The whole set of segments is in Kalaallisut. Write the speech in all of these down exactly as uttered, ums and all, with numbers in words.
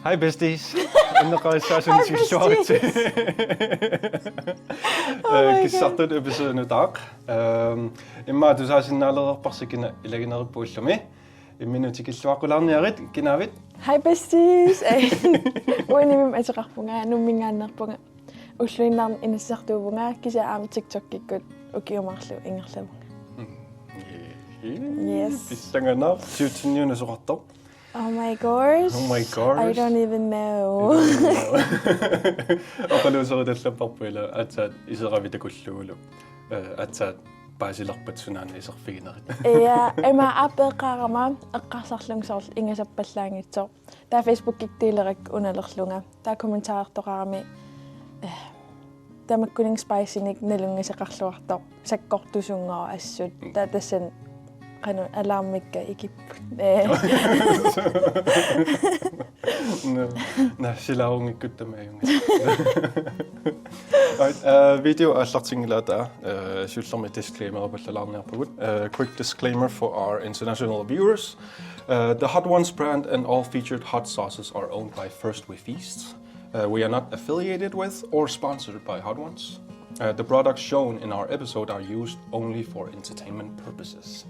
Hej besties. Unneqqarissaasunut tikilluaritsi. Oh my God. Kissartut episode nutaaq. Øhm, immaqa tusaasinnaalereerparsi kina ilaginerippa ullumi. Imminut tikilluaqqulaarniarit, kinaavit? Hej besties. Uanimi ateqarpunga, Nuumminngaanneerpunga. Ulluinnarni inatsisartuuvunga, kisianni aamma TikTokikkut ukiut marluk ingerlavunga. Mm. Yes. Pissanganaq, siutsinniuneq soqartoq. Oh my gosh. Oh my gosh. I don't even know. I don't even know. Oqaluuseritallapparput ila aatsaat iseravit takullugulu. Eh, aatsaat paasilerpat sunaana iserfiginerit. Ja, ima aap eqqaarama eqqarsarlunga soorlu ingasappallaanngitsoq. Taava Facebookikkut deelerakku unalerlunga. Taava kommentarertoqarami, eh, tamakkuninnga spicinik nalunngiseqarluartoq. Sakkortusunngooq assut. Mm. Taava tassani qanoq alarmikka ikipput. Eh. Nå, nå, silaarunngikkuttaaq ajunngilaq. Right, uh, video aallartinngilaat, uh, siullermik disclaimer pallalaarniarpugut. Uh, quick disclaimer for our international viewers. Uh, the Hot Ones brand and all featured hot sauces are owned by First We Feast. Uh, we are not affiliated with or sponsored by Hot Ones. Uh, the products shown in our episode are used only for entertainment purposes.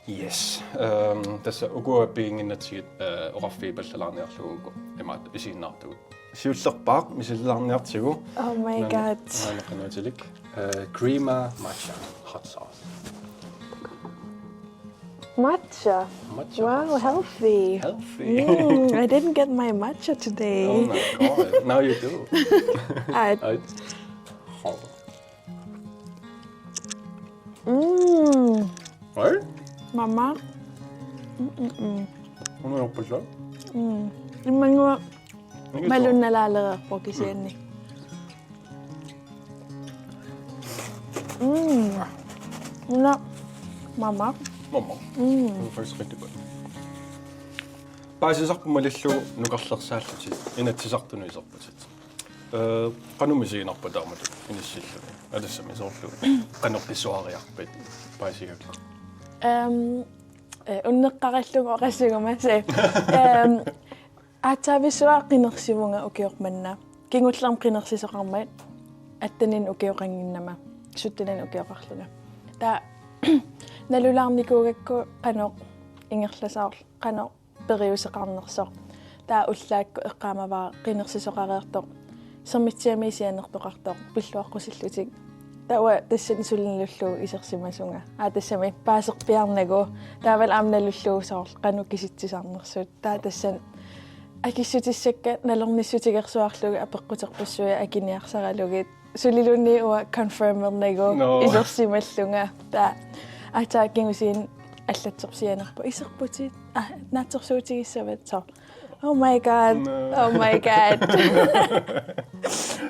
Yes. Um, tassa ukua piginnginnatsigit, uh, oqarfiit pallalaarniarlugit imaattoq isiginnaartugut. Siullerpaaq misililaarniartigu. Oh my God. Naana qanuutilik. Uh, creamer matcha hot sauce. Matcha. Matcha. Wow, healthy. Healthy. Mm, I didn't get my matcha today. Oh my God. Now you do. I Mm. Right? Mama. Mm-mm-mm. Una oppasa? Mm. Immannguaq malunnalaalereerpoq kisianni. Mm. Una mama. Mama. Mm. Det var faktisk rigtig godt. Paasisarput malillugu nukarlersaallutit, inatsisartunut iserputit. Eh, qanoq misiginarpa taamatut inissilluni? Aa, tassami soorlu. Qanoq pissuariarpit paasigakku? Ehm, eh, unneqqarillugu oqassaguma se. Ehm, aatsaavissuaq qinersivunga ukioq manna. Kingullermik qinersisoqarmat atteninik ukioqannginnama. Syttenini ukioqarlunga. Taava nalulaarnikuugakku qanoq ingerlasoorl-, qanoq periuseqarnersoq. Taava ullaakkut eqqaamavara qinersisoqareertoq, Sermitsiami sianertoqartoq, pilluaqqusillutik. Taava tassani suli nalullugu isersimasunga. Aa, tassami paaserpiarnagu. Taavalu aamma nalullugu soorlu qanoq kisitsisarnersut. Taava tassani akissutissakka nalornissutigersuarlugit apeqquterpassuit akiniarsaralugit. Suliluunniit uanga confirmernagu. Nå. Isersimallunga. Taava aatsaat kingusinni allatsorsianerpoq: Iserputit? Aa, naatsorsuutigissavat? Soorlu: Oh my God. Nå. Oh my God.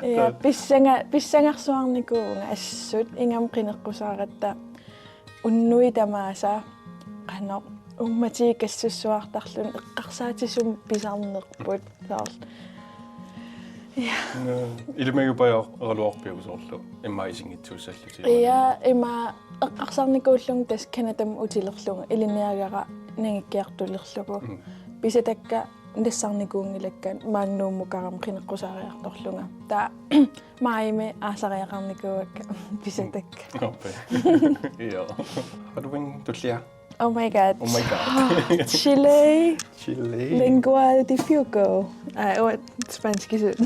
Ja, taava pissanga-, pissangarsuarnikuuvunga assut, ingammik qineqqusaaratta. Unnuit tamaasa qanoq uummatigut kassussuartarluni eqqarsaatit sumik pisarnerput soorlu. Ja. Nå, ilimagipajaaraluarpiuk soorlu immaqa isinngitsuussallutit? Ja, ima eqqarsarnikuullunga tassa Canadamut utilerlunga, ilinniagara nangikkiartulerlugu. Mm. Pisatakka nassarnikuunngilakka, maanga Nuummukarama qineqqusaariartorlunga. Taava maajimi aasariaqarnikuuakka pisatakka. Aappi. Ja. Har du en tullia? Oh my God. Oh my God. Chile. Chile. Lengua de fuego. Aa, uanga spanskisut.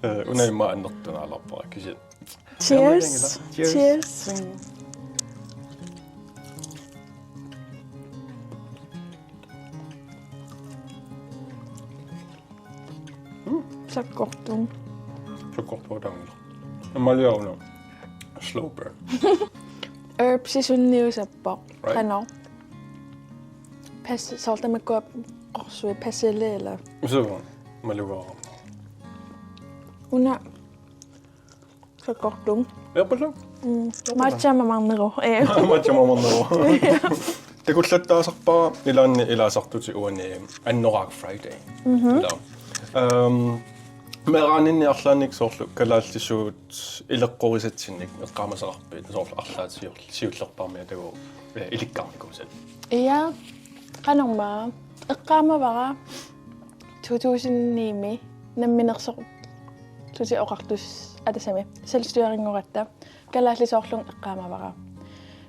Eh, una immaqa annertunaalerpara kisianni. Cheers. Cheers. Cheers. Mm. Sakkortuumik. Sakkortuutaanngilaq. Imaalioruna slow burn. Herbsi sunniusappoq. Right. Qanoq. Pas-, soorlu tamakkua qorsui persille. Suu, malugaara. Una. Sakkortuumik. Ajorpassuit? Mm. Ajorpassuit. Matcha mamarneruvoq. Eh. Matcha mamarneruvoq. Takullattaasarpara ilaanni ilaasartutit uani Annoraak Friday. Mhm. Ila. Øhm, meeraaninni arlaannik soorlu kalaallisuut ileqqorisatsinnik eqqaamasaqarpit, soorlu arlaat siul-, siullerpaamik atagu, eh, ilikkarnikuusat? Ja. Qanormaa eqqaamavara to tusind ni-mi namminersorlutik oqartussat, tassami selvstyringoratta kalaallisoorlunga eqqaamavara.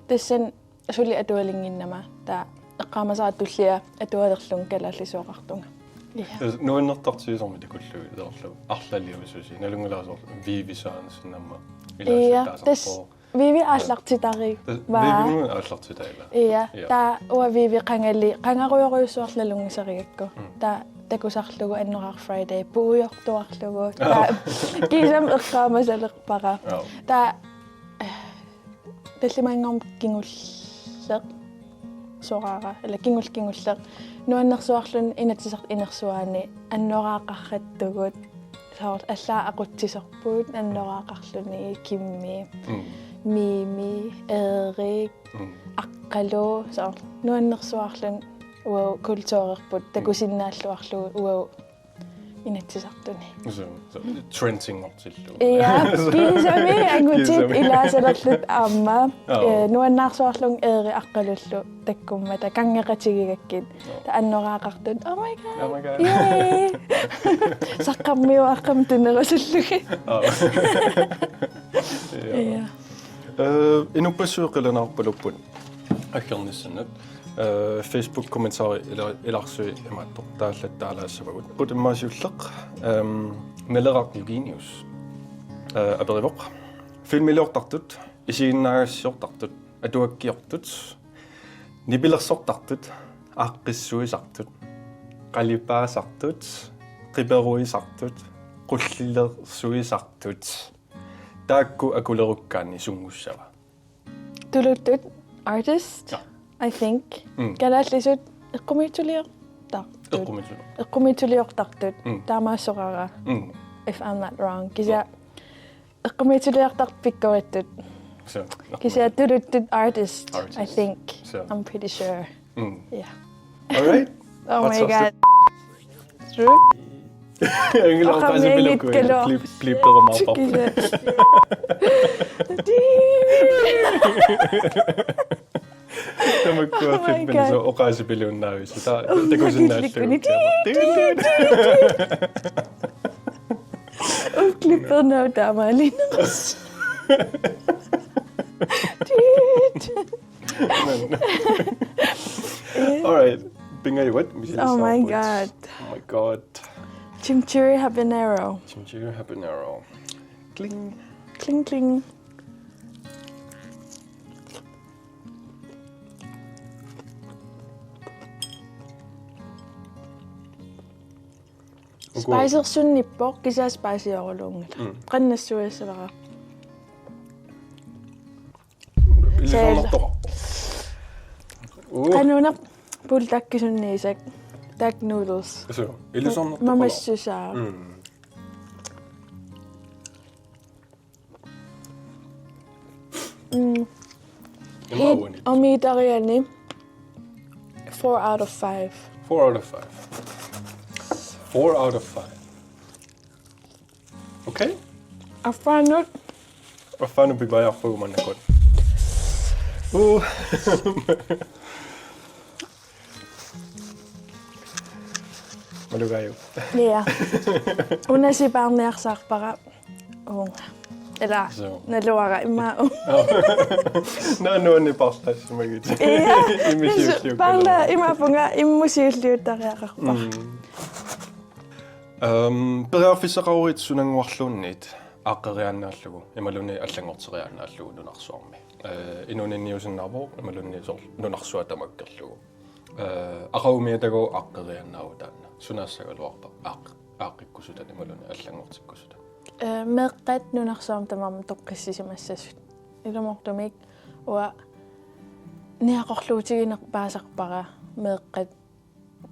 Tassani suli atualinnginnama taava eqqaamasara tullia atualerlunga kalaallisooqartunga. Ja. Tassa nuannertartigisarmi takullugit soorlu arlaliususi, nalunngilara soorlu Vivi Sørensen aamma. Ja, ilaassattaasarpoq. Tassa Vivi aallartitarippaa. Tassa Vivi aallartitarippaa. Ja, ja. Taava uanga Vivi qangali, qangarujorujussuarlu nalunngisarigakku. Mm. Taava takusarlugu annoraaq Friday puigortuarlugu. Taava kiisami eqqaamasalerpara. Ja. Taava tallimanngormat kingulleq soraara, ila kingul-, kingulleq. Nuannersuarluni Inatsisartut inersuaanni annoraaqarrattugut. Soorlu allaat aqutsisorput annoraaqarluni, Kimmi, mm, Mimi, Erik, mm, Aqqalu, soorlu nuannersuarluni uagut kulturerput, mm, takusinnaalluarlugu uagut Inatsisartuni. So, so, trendinngortillugu. Ja, kiisami angutit, kiisami, ilaasalerlutik aamma. Joo. Eh, nuannaarsuarlunga Eeri Aqqalullu takkummata kanngeqatigigakkit. Joo. Taava annoraaqartut. Oh my God. Oh my God. Yay. Saqqarmiuaqqamik tunerusullugit. Joo. Ja. Ja. Eh, inuppassuit qilanaarpalupput aggernissaannut. Eh, Facebook kommentarit ila-, ilarsui imaattoq taallattaalaassavagut. Qutimmaasiulleq, ehm, Naleraq Jugenius, eh, aperivoq: Filmiliortartut, isiginnaagassiortartut, atuakkiortut, nipilersortartut, aaqqissuisartut, qalipaasartut, qiperuisartut, qullilersuisartut. Taakku akulerukkaanni sunngussava? Tuluttut artist, ja, I think. Mm. Kalaallisut eqqumiitsuliortartut. Eqqumiitsulior-. Eqqumiitsuliortartut. Mm. Taamaassoraara. Mm. If I'm not wrong. Kisianni, ja, eqqumiitsuliortartut pikkorittut. So, eqqumiitsulior-. Kisianni tuluttut artist, I, artist, think. So. I'm pretty sure. Mm. Yeah. All right. Oh my God. True. Oqarnianngikkaluaq. Blip-, blipperumaarparput. Kisianni. Tamakkua, oh my God, filmini so oqaasipiliunnaavissi. Taava takusinnaallugu. Uku klippernagu taamaalineqarsi. All right. Pingajuat, misilissavarput. Oh my God. Oh my God. Chimichurri habanero. Chimichurri habanero. Kling. Kling, kling. Uku. Spicersunnippoq, kisianni spiciorluunngilaq. Mm. Qanoq nassuiassavara? Ilisarnartoqarpoq. Uh. Qanuuneq buldak-isunniisak. Duck noodles. So, ilisarnartoqarpoq. Mamassusaa. Mm. Mm. Imaluunniit. Heat-meteriani four out of five. Four out of five. Four out of five. Okay. Affaannut. Affaannut pipajarfugu maannakkut. Uh. Malugaaju. Ja. Una sipaarniarsaarpara uunga. Ila, so, naluara ima u-. Naa nuanni paarlaassimagit. Ja. Imisiulliukkaluara. Paarla-, imaappunga immusiulliuttariaqarpara. Mm. Ehm, periarfissaqaruit sunannguarluunniit aaqqeriaannaallugu, imaluunniit allanngorteriaannaallugu nunarsuarmi. Eh, inuuninniusinnaavoq, imaluunniit soorlu nunarsuaq tamakkerlugu. Eh, aqagumiitaagu aaqqeriaannaavoq taanna. Sunaassagaluarpa aaq-, aaqqikkusutani imaluunniit allanngortikkusutani? Eh, meeqqat nunarsuarmi tamarmik toqqissisimassasut. Ilumoortumik uanga niaqorluutiginerpaasarpara meeqqat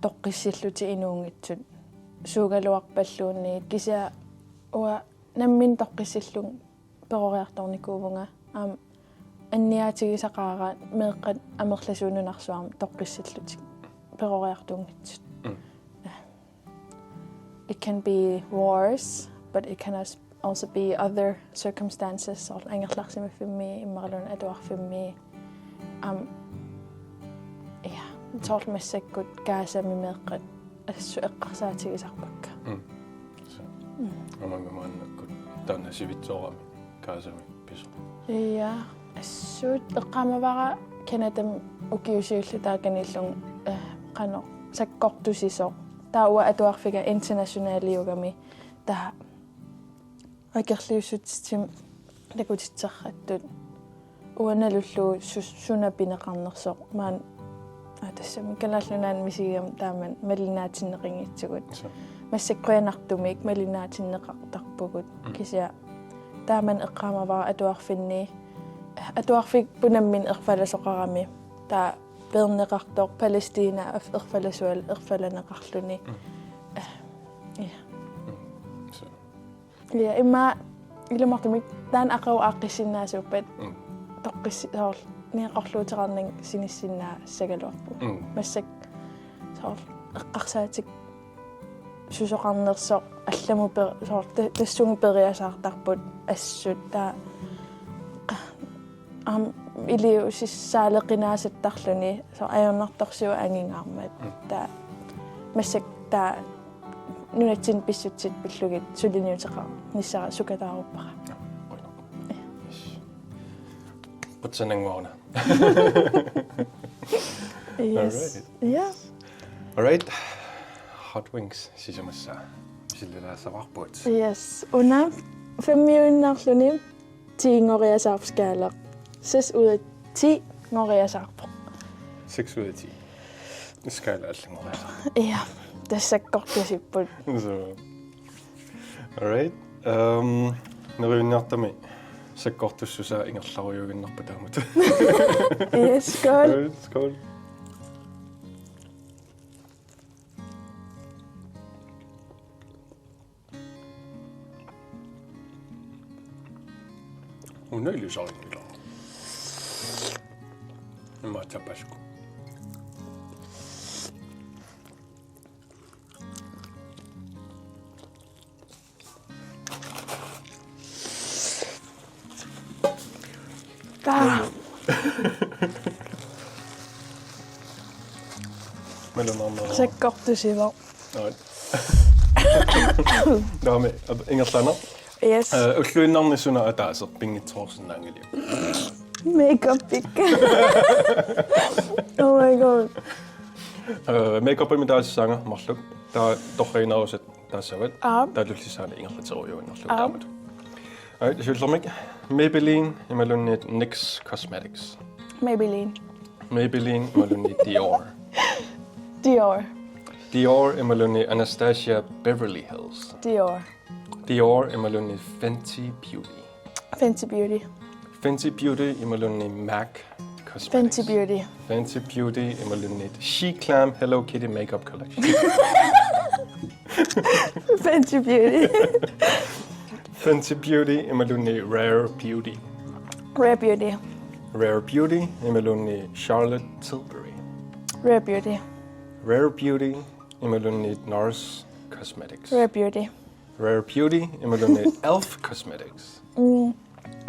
toqqissillutik inuunngitsut. Suugaluarpalluunniit, kisianni uanga nammineq toqqissillunga peroriartornikuuvunga. Aamma anniaatigisaqaara meeqqat amerlasuut nunarsuarmi toqqissillutik peroriartuunngitsut. Mm. It can be wars, but it can als-, also be other circumstances, soorlu angerlarsimaffimmi, immaqaluunniit atuarfimmi. Um, ja. Soorlu massakkut Gazami meeqqat assut eqqarsaatigisarpakka. Mm. Aamma maannakkut taanna sivitsoorami Gazami pisoq. Ja, assut eqqaamavara Canadami ukiut siulliit taakaniillugu, eh, qanoq sakkortusisoq. Taava uanga atuarfiga internationaliugami taava akerliussutitsimik takutitserrattut. Uanga nalullugu su-, suna pineqarnersoq maani, aa, tassami Kalaallit Nunaanni misigigami taama malinnaatinneqanngitsugut. Suu. Massakkut qujanartumik malinnaatinneqartarpugut. Mm. Kisianni taama eqqaamavara atuarfinni, atuarfik unammineq erfalasoqarami. Taava peerneqartoq Palæstina af-, erfalasualu erfalaneqarluni. Mm. Eh, ja. Mm. Suu. Ja, immaqa ilumoortumik taanna aqagu aaqqissinnaasuuppat. Mm. Toqqissi-, soorlu niaqorluuteqarnanga sinissinnaagaluarpugut. Mm. Massakkut soorlu eqqarsaatikka susoqarnersoq allamut per-, soorlu ta-, tassunga periasaartarput assut taava qa-, aamma iliuusissaaleqinaasattarluni soorlu ajornartorsiut angingaarmat. Mm. Taava massakkut taava nunatsinni pissutsit pillugit suliniuteqarnissara sukataaruppara. Qujanaq. Yes. Qujanaq una. Yes. All right. Ja. All right. Hot wings sisamassaa. Misililaassavarput. Yes. Una femmiuinnarluni ti-ngoriasaarpoq skala. Seks ud af ti-ngoriasaarpoq. Seks ud af ti. Skala allanngoriasaarpoq. Ja, tassa sakkortusipput. Suu. All right. Ehm, neriunniartami sakkortussusaa ingerlarujuinnarpoq taamatut. Yes, skål. All right, skål. Una ilisarigilaa. Immaqa tabasco. Taa. Malunnarnera. Sakkortusivoq. Aa. Taama ingerlaannaq. Yes. Eh, ulluinnarni suna ataaseq pinngitsoorsinnaanngiliuk? Makeup-ik. Oh my god. Eh, makeup-imik taasissaanga marluk. Taava torraginerusat taassavat. Aap. Taava tullissaani ingerlaterujuinnarlugu. Aap. Taamatut. All right, siullermik Maybelline imaluunniit NYX Cosmetics. Maybelline. Maybelline imaluunniit Dior. Dior. Dior imaluunniit Anastasia Beverly Hills. Dior. Dior imaluunniit Fenty Beauty. Fenty Beauty. Fenty Beauty imaluunniit MAC Cosmetics. Fenty Beauty. Fenty Beauty imaluunniit She Glam Hello Kitty Makeup Collection. Fenty Beauty. Fenty Beauty imaluunniit Rare Beauty. Rare Beauty. Rare Beauty imaluunniit Charlotte Tilbury. Rare Beauty. Rare Beauty imaluunniit NARS Cosmetics. Rare Beauty. Rare Beauty imaluunniit ELF Cosmetics. Mm.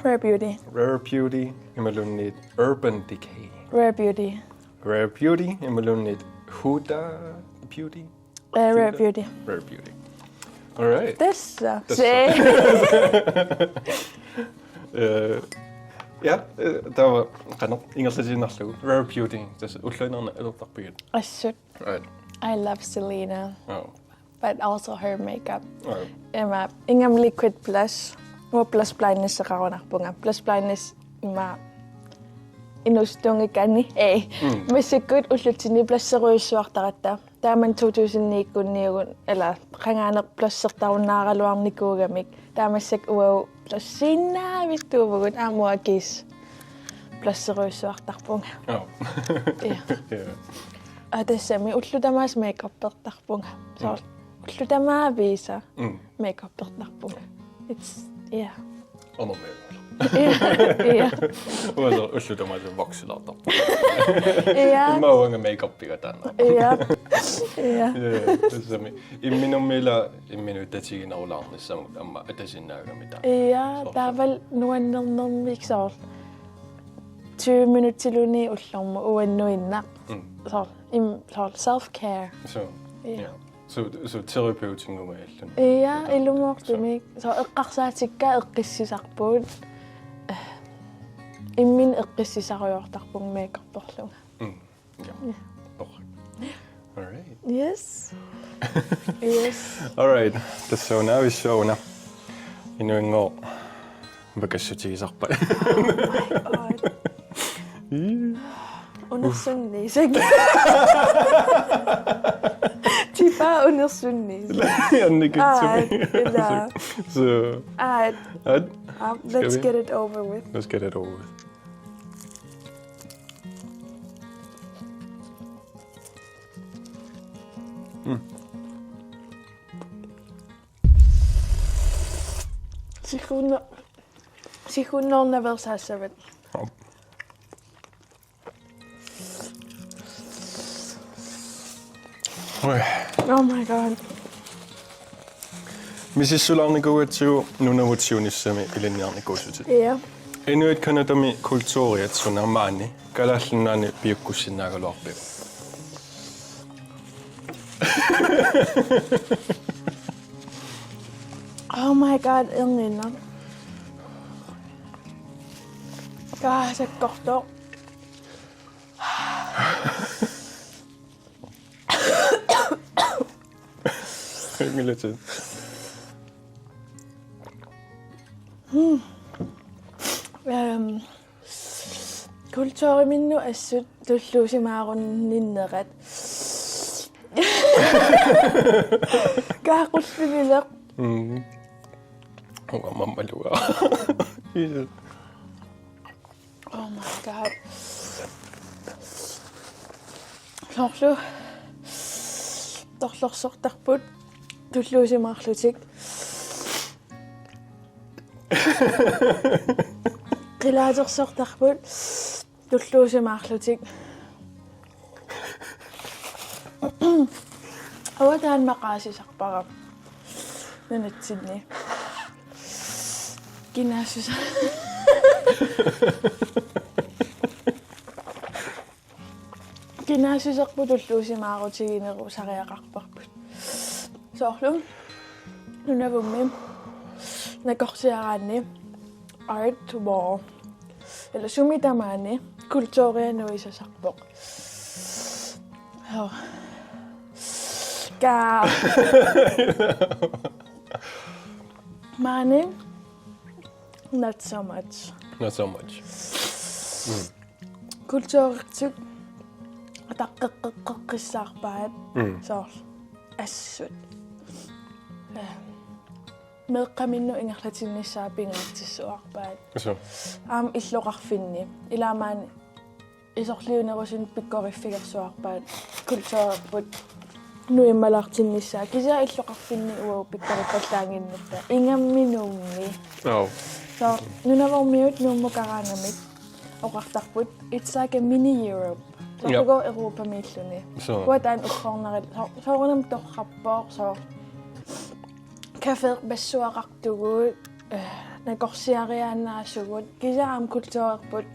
Rare Beauty. Rare Beauty imaluunniit Urban Decay. Rare Beauty. Rare Beauty imaluunniit Huda Beauty. Eh, Rare Beauty. Rare Beauty. All right. Tassa. Tassa. Eh, ja, eh, taava qanoq ingerlatiinnarlugu. Rare Beauty. Tassa ulluinnarni atortarpigit. Assut. Right. I love Selena, Oh. But also her makeup. Right. Ima, ingammik liquid blush. Uanga blush blindness-eqarunarpunga. Blush blindness ima inuusuttuunngikkaanni. Ei. Mm. Massakkut ullutsinni blusherujussuartaratta. Taamani to tusind ni-kkunniugut, eller qangaaneq blushertarunnaaraluarnikuugamik. Taava massakkut uagut blushiinnaavittuuvugut, aamma uanga kiisa blusherujussuartarpunga. Oh. Ja. Ja. Aa, tassami ullut tamaasa makeupertarpunga. Soorlu ullut tamaaviisa Mm. makeupertarpunga. It's, yeah. Aamma. Ja, ja. Uanga ullut tamaasa voksulaartarpunga. Ja. Immaqa uanga makeupiga taanna. Ja. Ja. Ja, tassami. Imminummi ila, imminut tatiginerulaarnissamut aamma atasinnaagami taanna. Ja, Soorlu. Taavalu nuannernermik soorlu. tyve minutsiluni ullormut uannuinnaq. Mm. Soorlu, im-, soorlu self-care. So, Ja. Ja. So, so terapeutinnguma illun. Ja, ilumooqtumik. Soorlu eqqarsaatikka eqqissisarput. Imminut eqqissisarujoortarpunga makeuperlunga. Mm. Ja. Ja. Oh. All right. Yes. Yes. All right. Tassa una avissuuna. Inuinngooq makassutigisarpa. Unersunniisaq. Tipa unersunniisaq. Annikitsumi. Aa, ila. So, Aa, at, um, let's Skal vi? Get it over with. Let's get it over with. Mm. Sikunno-, sikunnoornaveersaassavit. Oj. Oh my god. Misissulaarnikuugatsigu Nunavut siunissami ilinniarnikuusutit. Ja. Inuit Canadami kulturiat suna maani Kalaallit Nunaanni piukkussinnaagaluarpiuk? Oh my god, erniinnaq. Kaasakkortoq. Ingilatit. Ehm, kulturiminnut assut tulluusimaarunninnerat. Kaaqqullunileq. Mm. Uanga mammaluga. Oh my god. Soorlu torlorsortarput tulluusimaarlutik. Qilaatersortarput tulluusimaarlutik. Uanga taanna maqaasisarpara nunatsinni. Kinaassusa-, kinaassuserput tulluusimaarutiginerusariaqarparput. Soorlu Nunavummi nakorsiaraanni art wall. Ila sumi tamaani kulturia nuisasarpoq. Joo. Ka-, maani, not so much. Not so much. Mm. Kulturitut ataqqeqqeqqissaarpaat. Mm. Soorlu assut. Eh, meeqqaminnut ingerlatinnissaa pingaartissuarpaat. So. Aamma illoqarfinni. Ilaa maani isorliunerusuni pikkoriffigersuarpaat. Kulturerput nuimmalaartinnissaa. Kisianni illoqarfinni uagut pikkorippallaannginnatta. Ingammik Nuummi. Oh. So, Nunavummiut Nuummukaraangamik oqartarput. It's like a mini Europe. So, Yep. Koko Europamiilluni. So. Kuatan ukhornarit. So, soorunami torrappoq. So, caféerpassuaqartugut, eh, nakorsiariaannaasugut, kisianni aamma kulturerput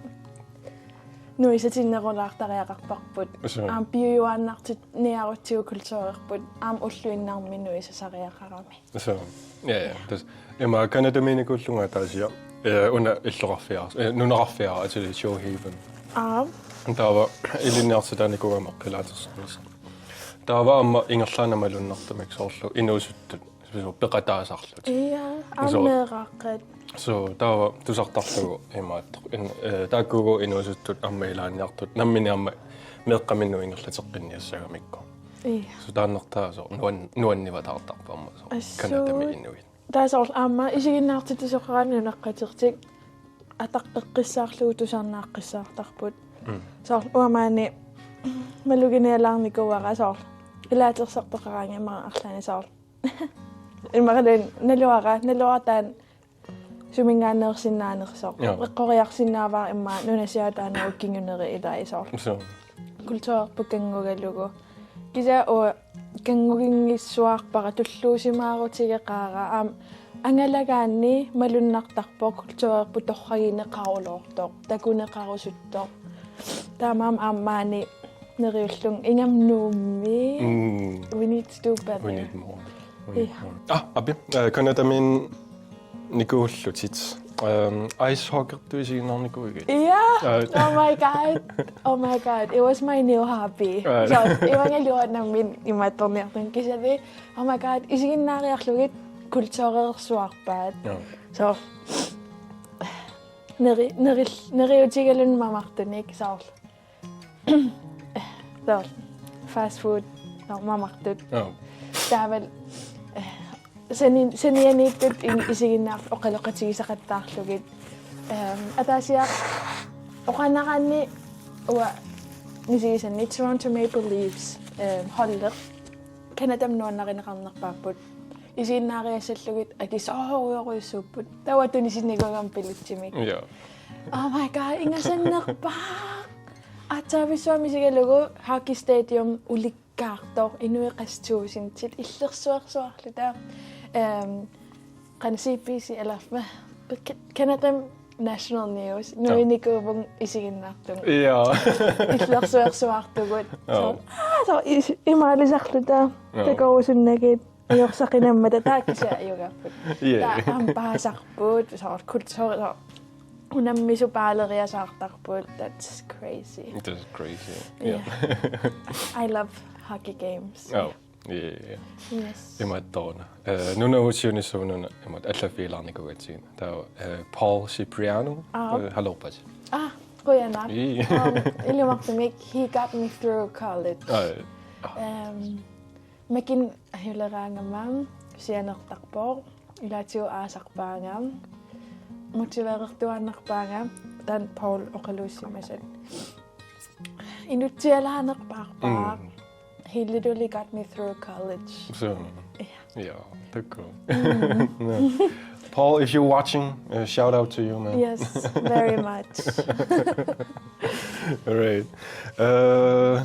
nuisatinnerulaartariaqarparput. Suu. Aamma piujuaannartinniarutsigu kulturerput, aamma ulluinnarni nuisasariaqarami. So, ja, ja. Tassa ima Canadamiinnikuullunga ataasiaq. Eh, una illoqarfiara. Eh, nunaqarfiara, actually, Show Haven. Aap. Taava ilinniartitaanikuugama qilaatersornissaq. Taava aamma ingerlaannaq malunnartumik soorlu inuusuttut. Soorlu peqataasarlutik. Ja, aamma So. Meeraaqqat. So, taava tusartarlugu imaattoq. In-, eh, taakkuugu inuusuttut aamma ilaanniartut. Nammineq aamma meeqqaminnut ingerlateqqinniassagamikku. Ja. So, taannartaa so, nuan-, nuannivallaartarpoq aamma so. Assut. Canadami inuit. Taava soorlu aamma isiginnaartitsisoqaraanni nunaqqatertik ataqqeqqissaarlugu tusarnaaqqissaartarput. Mm. Soorlu uanga maani maluginialaarnikuuara soorlu. Ilaatersortoqaraangat immaqa arlaannik soorlu. Immaqa naluara, naluara taanna suminngaanneersinnaanersoq. Ja. Eqqoriarsinnaavara immaqa nunasiaataanerup kinguneri ilai soorlu. So. Kulturerput kanngugalugu. Kisianni uanga kannguginngissuarpara tulluusimaarutigeqaara aamma angalagaanni malunnartarpoq kulturerput torragineqaruloortoq, takuneqarusuttoq. Taamaammat aamma maani neriullunga ingammik Nuummi. Mm. We need to do better. We need more. We need Yeah. more. Ah, api, eh, Canadamiinni nikuullutit. Um, ice hockey-rtut isiginnaarnikuuigit? Ja. Aa. Oh my god. Oh my god. It was my new hobby. Aa. So, imangaluaq nammineq imaattorniarlunga kisianni. Oh my god. Isiginnaariarlugit kultureersuarpaat. Ja. So, neri-, neri-, neriuutigalugu mamartunik soorlu. Soorlu fast food, no, mamartut. Joo. Taavalu, eh, sani-, sanianiittut in-, isiginnaarlugit oqaloqatigisaqattaarlugit. Ehm, ataasiarlunga oqarneranni uanga misigisanni Toronto Maple Leafs, ehm, holdeq. Canadami nuannarineqarnerpaapput. Isiginnaariassallugit akisuarujorujussuupput. Taava tunisinnikuugama billetsimik. Ja. Oh my god, ingasannerpaaq. Aatsaavissua misigalugu hockey stadium ulikkaartoq inuit qassit tusindit illersuersuarluta. Ehm, qanoq C B C eller hvad? Canada National News. Ja. Nuinikuuvunga isiginnaartunga. Ja. Illersuersuartugut. Ja. So, ah, so is-, imaalisarluta. Ja. Takorusunnagit. Ajorsaqinammata taava kisianni ajugaapput. Yeah. Taava aamma paasarput, soorlu kultur-, soorlu unammisut paaleriasaartarput. That's crazy. That's crazy. Yeah. Yeah. I love hockey games. Oh, yeah, yeah. Yes. Imaattoruna. Eh, nunavut siunissami una imaattoq allaffigilernikuugatsigit. Taava, eh, Paul Cipriano, Aa. Eh, halorpasi. Ah, qujanaq. Ii. Um, ilumoortumik, he got me through college. Aa. Um, Makin ajuleraangama sianertarpoq, ilaatigut aasarpaanga, motiverertuaannarpaanga, taanna Paul oqaluussimasat. Inutsialaanerpaarpaaq. Mm. He literally got me through college. So, yeah. Yeah, takuuk. Mm. No. Paul, if you're watching, uh, shout out to you, man. Yes, very much. All right. Uh,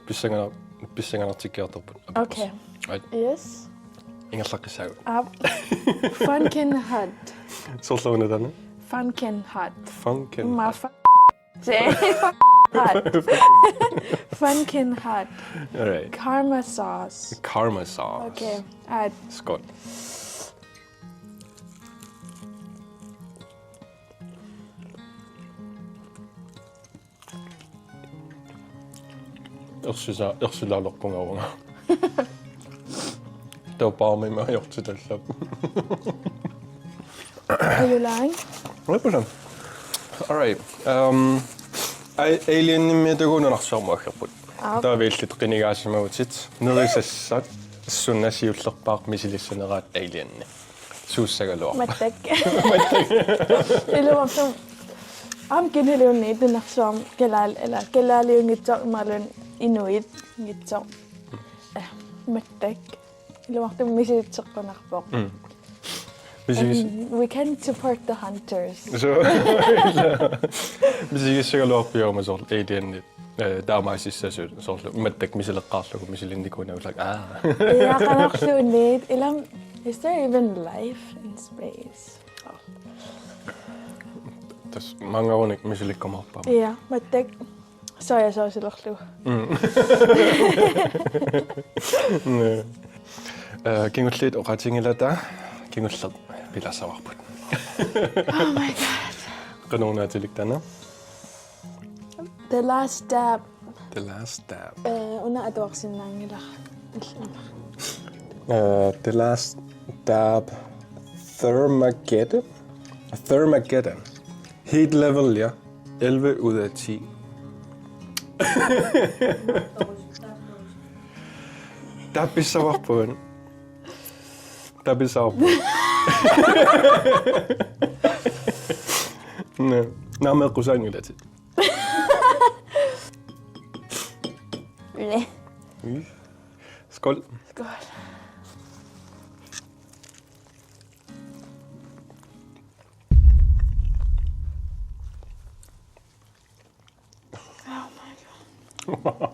Pissanganar-, pissanganartikkiartorput. Okay. Right. Yes. Ingerlaqqissaagut. Aap. Funkin' hot. Soorlu una taanna? Funkin' hot. Funkin' Ma hot. Fu-, se-, hot. Funkin' hot. All right. Karma sauce. Karma sauce. Okay. Aat. Skål. Ersisa-, ersilaalerpunga uanga. Taava paarmimmi ajortitallap. Are you lying? Uipusan. All right. Um, ai-, Alienimmiitagut nunarsuarmut aggerput. Aap. Taava illit qinigaassimavutit. Nerisassat. Suna siullerpaaq misilissaneraat Alieni. Suussagaluarpat. Mattak. Mattak. Ilumoortumik. Aamma kinaluunniit nunarsuarmi kalaal-, eller kalaaliunngitsoq imaluunniit inuit nngitsoq. Eh, mattak. Ilumoortumik misilitseqqunarpoq. Mm. Misigis- And we can support the hunters. So, misigissagaluarpiarama soorlu Alienit. Eh, taamaasissasut soorlu mattak misileqqaarlugu misilinnikuunagu, like, aa. Ja, qanorluunniit, ilami, is there even life in space? Tassa maanngaanniit misilikkumaarpara. Ja, mattak sojasaucilerlugu. Mm. Nä. Eh, kingulliit oqaatigilatta, kingulleq pilersaarparput. Oh my god. Qanoruna atilik taanna? The Last Dab. The Last Dab. Eh, una atuarsinnaanngilara. Eh, The Last Dab Thermageddon. Thermageddon. Heat level, ja. Elleve ud af ti. Tapissavarput. Tapissavarput. Nä. Naamik qusaanngilati. Skål. Skål. Oh my god.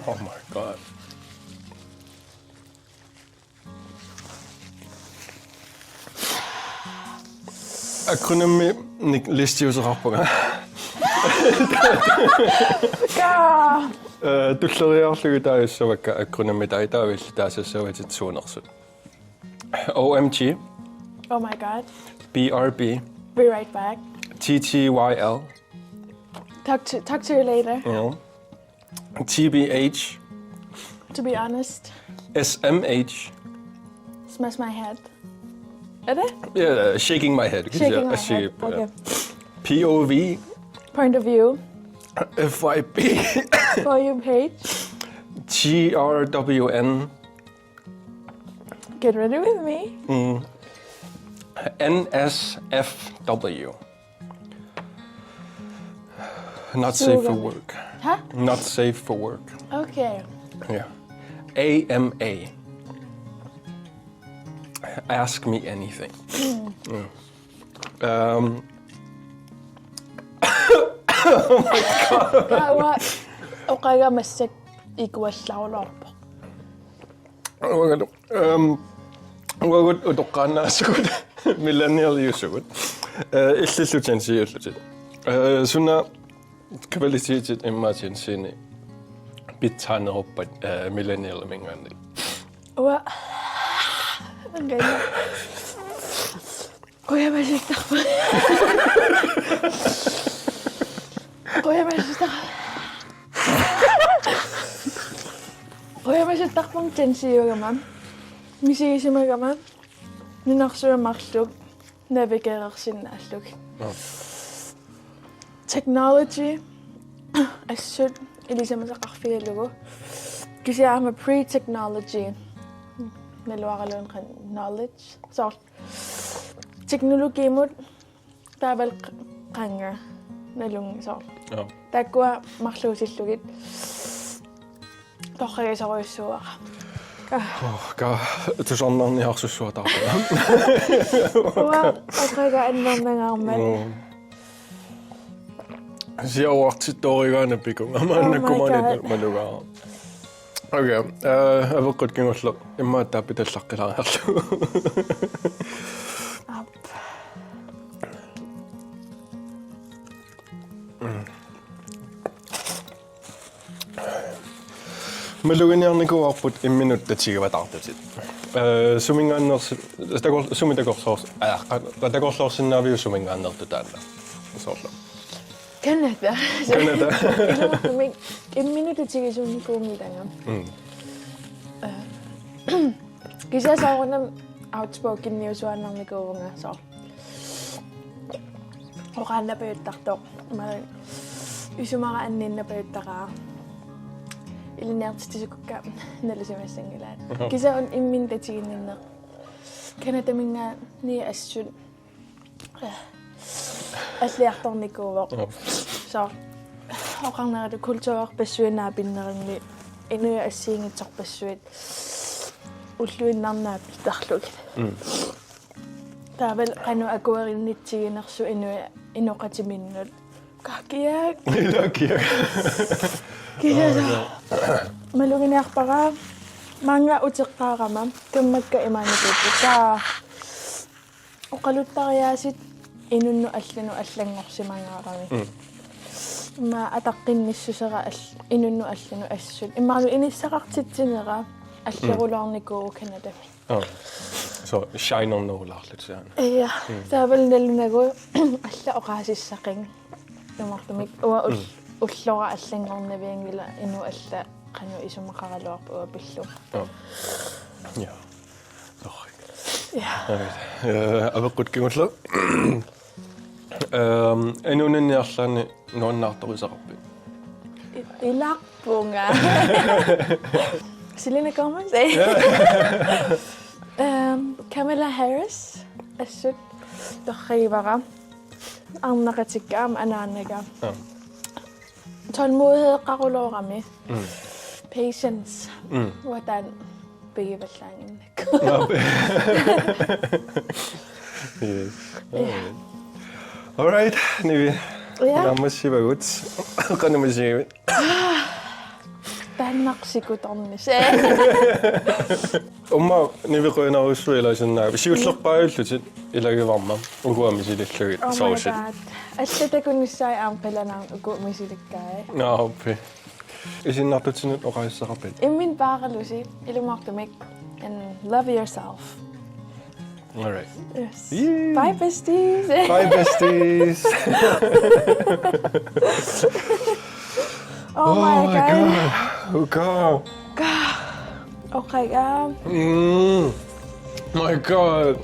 Oh my god. Akronyminik listiuseqarpunga. Kaa! Eh, tulleriiaarlugit taagussavakka akronymi taitaavilli taasassavatit suunersut. O M G. Oh my god. B R B. Be right back. T T Y L. Talk to, talk to you later. Yeah. T B H. To be honest. S M H. Smash my head. Er det? Yeah, shaking my head. Shaking my head. Okay. P O V. Point of view. F Y P. For you page. G R W N. Get ready with me. Mm. N S F W. Not safe for work. Huh? Not safe for work. Okay. Yeah. A M A. Ask me anything. Mm. Um, Taava oqaga massakkut ikuallaruloorpoq. Uangalu. Ehm, uagut utoqqaannaasugut millennialiusugut. Eh, illillu Gen Z-ullutit. Eh, suna kvalitetit immaqa Gen Z-ini pitsaaneruppat, eh, millennialiminngaanniit? Ua. Okay. Qujamasuttarput. Qujamasuttar-, qujamasuttarpunga Gen Z-ugama. Misigisimagama. Nunarsuarmi marluk navigerersinnaallugit. Nå. Technology. Assut ilisimasaqarfigalugu. Kisianni aamma pre-technology. Naluaraluunniit knowledge. Soorlu teknologiimut taavalu q-, qanga nalunngisoq. Joo. Taakkua marluusillugit torragisorujussuuara. Ka. Oh, ka tusarnaarniarsussuataarpara. Uanga oqaga annernangaarmat. Mm. Siaruartittoorigaana pikunga. Oh my God. Maannakkut maani malugaara. Okay, eh, apeqqut kingulleq. Immaqa taapitallaqqilaarillu. Aap. Mm. Maluginiarnikuuarput imminut tatigivataartutit. Eh, suminngaanneersi-, takor-, sumi takorloors-, aa, qa-, takorloorsinnaaviuk suminngaanneertut taanna? Soorlu. Canada. Canada. Ilumoortumik imminut tatigisuunnikuunngilara. Mm. Eh, kisianni soorunami outspokeniusuaannarnikuuvunga soorlu. Oqaannapajuttartoq. Ima isumaqarpunga anniinnapajuttarpara. Ilinniartitsisukkukkit nalusimassanngilaat. Aha. Kisianni una imminut tatiginninneq. Canadaminngaanniit assut. Alliartornikuuvoq. Aha. Soorlu. Oqarnerit kulturerpassuit naapinneranni inuit assigiinngitsorpassuit ulluinnarni naapittarlugit. Mm. Taavalu qanoq akuerinnitsiginersut inuit inoqatiminnut. Kakkiak. Kakkiak. Kisianni. Oh, ja. Maluginiarpara maanga uteqqaarama kammakka imaanikuupput. Taa oqaluttariaaseq inunnut allanut allanngorsimangaarami. Mm. Ima ataqqinnissusera all-, inunnut allanut assut. Imaanngilaq inissaqartitsinera allerulaarnikuuvoq Canadami. Oh. So, shinernerulaarlutit aana. Ja, mm. Taavalu nalunagu alla oqaasissaqanngilaq. Ilumoortumik uanga ul-, mm, ullora allanngornavianngilaq inuit allat qanoq isumaqaraluarput uanga pillunga. Oh. Ja. Torrak. Ja. Alright. Eh, apeqqut kingulleq. Ehm, inuuninni arlaanni nuannaartorisaqarpit? I-, ilaqpunga. Selena Gomez, eh? Ja. Ehm, Kamala Harris, assut torragivara. Arnaqatikka aamma anaanaga. Ja. Tålmodigeqarulorami. Mm. Patience. Mm. Uanga taanna pigivallaannginnakku. Nå, pe-, yes. Ja. All right. All right, Nivi. Ja. Naammassivagut. Qanoq misigivit? Taannarsiku tornise. Umma nivequinarussu ilasinnaavit. Siullerpaajullutit ilagivarma. Ukua misilillugit. Oh my soorsit. God. Alla takunissaat aamma qilanaarnata uku misilikkaat. Naappi. Isiinnartutsinnut oqaasissaqarpit? Imminut paaralusi ilumoortumik and love yourself. All right. Yes. Yee. Bye, besties. Bye, besties. Oh my God. Oh God. Okay, um, mm. My God.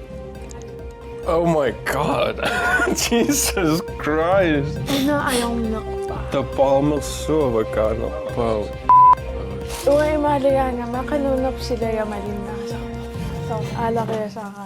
Oh my God. Jesus Christ. Una ajornerpa. Tapaarmersuup avakaannerpaaq. Uanga imaaligaangama qanoq unerput silagiga malinnaasartoq. Soorlu aalariasaara.